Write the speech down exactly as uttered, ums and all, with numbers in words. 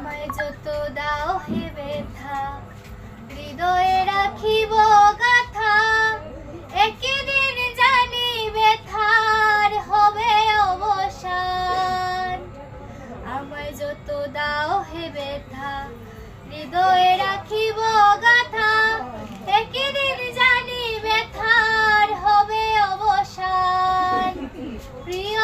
আমায় যত দাও হে ব্যথা, হৃদয়ে রাখিব গাথা। একদিন জানি ব্যথার হবে অবসান। আমায় যত দাও হে ব্যথা, হৃদয়ে রাখিব গাথা। একদিন জানি ব্যথার হবে অবসান। প্রিয়